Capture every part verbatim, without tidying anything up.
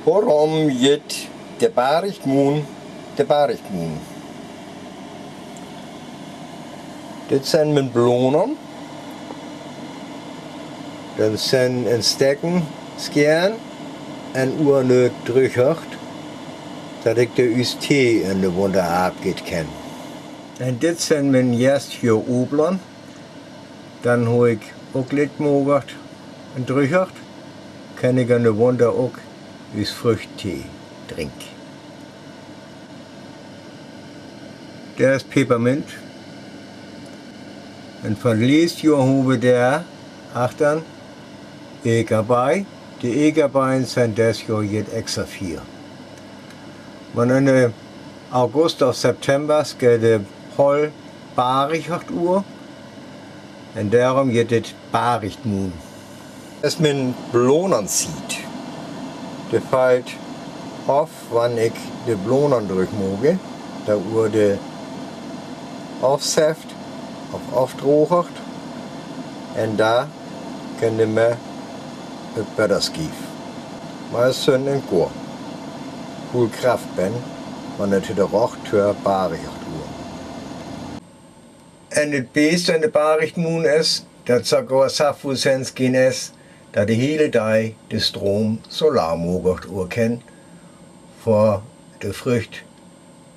Woróm jitt de Barichtmuun de Barichtmuun? Dit zen mien Blonern. Dee zen in Stekken skären un oor drüggemaat, dat ik de Tee in de Wunter aafgieten kan. Un dit zen mien Gäst hee Oblern. Dan hab ik ok Licht moogert un drüggemaat, kann ik in de Wunter ok us Früchttee drinken. Dee is Pepermint. Un vun lästet Johr hab ik dee achtern Ekerbei. De Ekerbei zen dit Johr jet extra fier. Wan in de August of September skält de Poll baricht oor. Un doarom jitt dit Barichtmuun. Is mien Blonernziet. Dee felt of, wan ik de Blonern drüggmaak, doa woort de ofseft of ofdroogert. Un doa kann de Mä e Bötterschiew. Mer is Sünn un Goor. Vull Kraft ben, wan et de Rochtöör baricht oor. Un et Bäst an de Barichtmuun is, dat sogor so vull Sünn schient, dat de hiele Dei de Stroom solarmoogert oor kann, vör de Frücht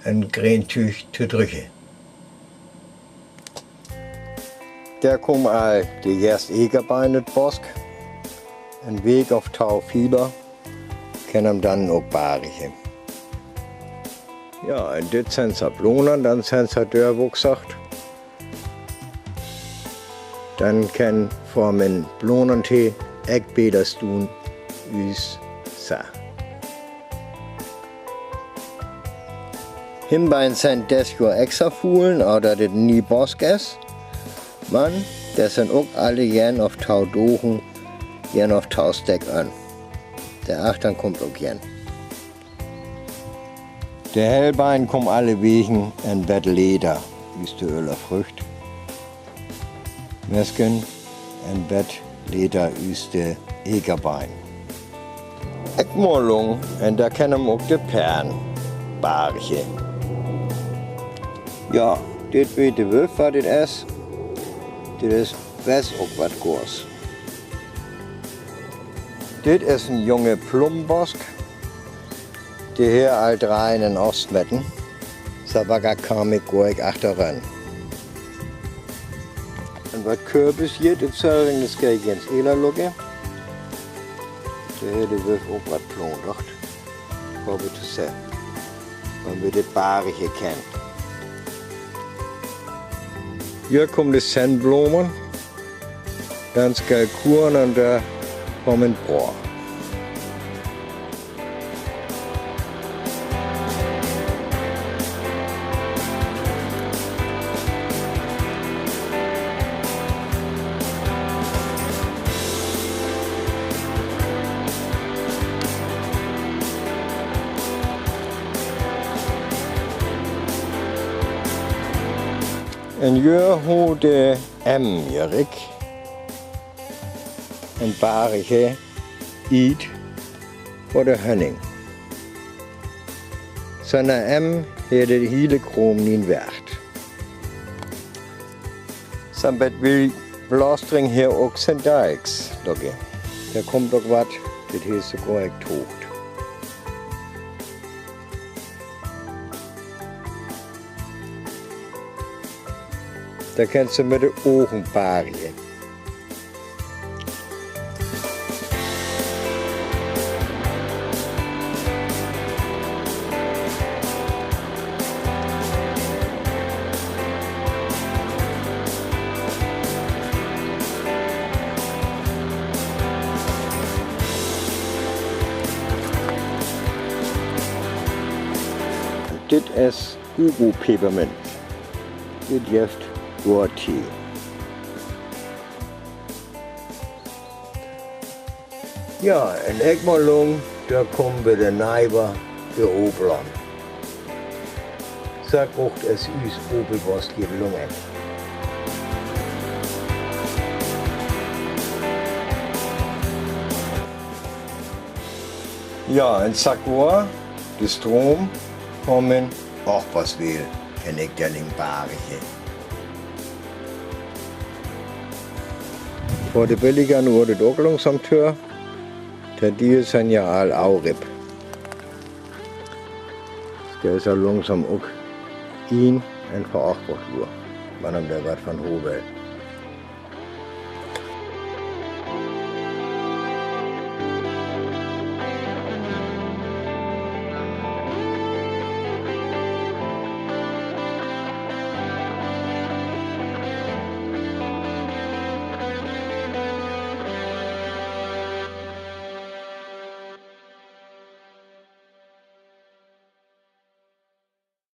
un Greentüüg to drüggen. Doa kome al de Gäst Ekerbei in de Bosk. En Week of tau vierer kann am dan ok barichten. Jo, un dit zen Blonern, dan zen se dörwuchsen. Dan kann vör mien Blonernziet ek bäder stoon us sa. Himbein zen dit Johr extra vull, aver dat et nie Bosk is. Mer dee zen ok alle een of tau Dogen, een of tau Stekk an. De achtern kummt ok een. De Hellbein kome alle Week en bät läta us de ölle Frücht. Mesken en bät läta us de Ekerbei. Ek mol lang, un doa kann am ok de Pern barichten. Jo, dit weet de Wulf, wat dit is. Dit is best ok wat Gods. Dit is en junge Plumbosk, dee hee al dreien un ofsmetten. Sabaka kaam ik goa ik achteran. Un wat Körbis jitt, et zal in de Skei jans ela luggen. Dee hee de Wulf ok wat plondert. Hab ik to seggen. Wan wi dit barichten kann. Hee kummt de Sennblomen. Dan skäl Kuurn un doa kummt Broa. En Jöör hoolt de Emm hei rik en paar Iet vör de Hönning. Sünner Emm hee de hiele Kroom nie weert. Sünner bät wie Blastring hee ok Sendikes, dogge. Doa kummt ok wat, dit hee sogor ek toot. Doa kannst du mit de Ogen barichten. Dit is Hugo Pepermint. Dit jeft Goa Tee. Jo, en Ekmolung, doa kummt bie de Neiber de Obel an. Sag och, es üs Obelbosk gelungen. Jo, en Sack Woor, de Stroom, kaamen och bes well en Egdalling barge. Vör de Belliger wor et ok langsom dörr. De Diel sin jo all aurip. Dor is al langsom ok een en Verachtwuur, wann am dor wat von hoof well.